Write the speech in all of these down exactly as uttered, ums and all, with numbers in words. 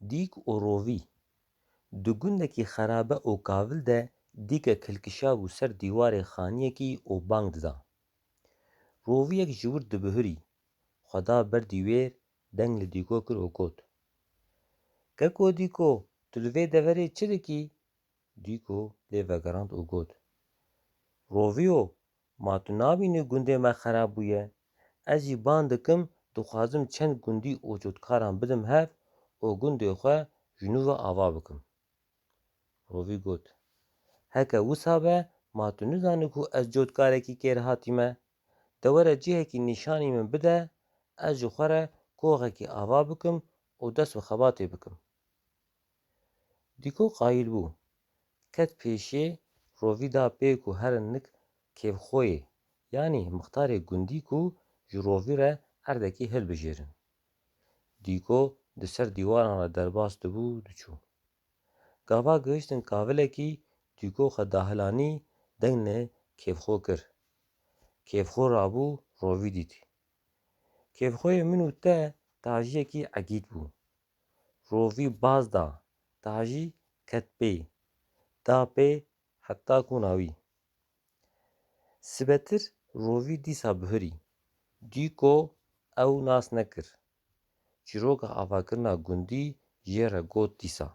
Dîk û rovî. Di gundekî xerabe û kavil de dîkek hilkişabû ser dîwarê xaniyekî û bang dida. Roviyek ji wir dibihurî, xwe da ber dîwêr, deng li dîko kir û got, "Keko dîko, tu li vê deverê çi dikî?" Dîko lê vegerand û got, "Roviyo, ma tu nabînî gundê me xerab bûye? Ez jî ban dikim, dixwazim çend gundî û cotkaran bidim hev û gundê xwe ji nû ve ava bikim." Rovî got, "Heke wisa be, ma tu nizanî ku ez cotkarekî kêrhatî me? De were cihekî nîşanî min bide, ez ji xwe re koxekî ava bikim û dest bi xebatê bikim." Dîko qayîl bû. Ket pêşiyê, rovî da pê ku herin nik kêfxoyê, yanî mixtarê gundî ku ji rovî re erdekî hilbijêrin. Dîko di ser dîwaran re derbas dibû, diçû. Gava gihiştin kavilekî, dîko xwe dahilanî, deng li kêfxo kir. Kêfxo rabû, rovî dît. Kêfxoyê min û te tajiyekî egît bû. Rovî baz da, tajî ket pê. Da pê heta kuna wî. Sibetir rovî dîsa bihurî. Dîko ew nas nekir. Çîroka avakirina gundî jê re got dîsa.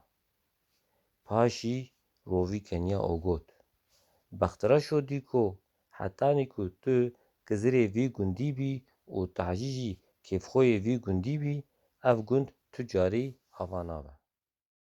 Paşî rovî keniya û got, "Bextreşo dîko, hetanî ku tu kizirê vî gundî bî û tajî jî kêfxoyê vî gundî bî, ev gund tu carî ava nabe."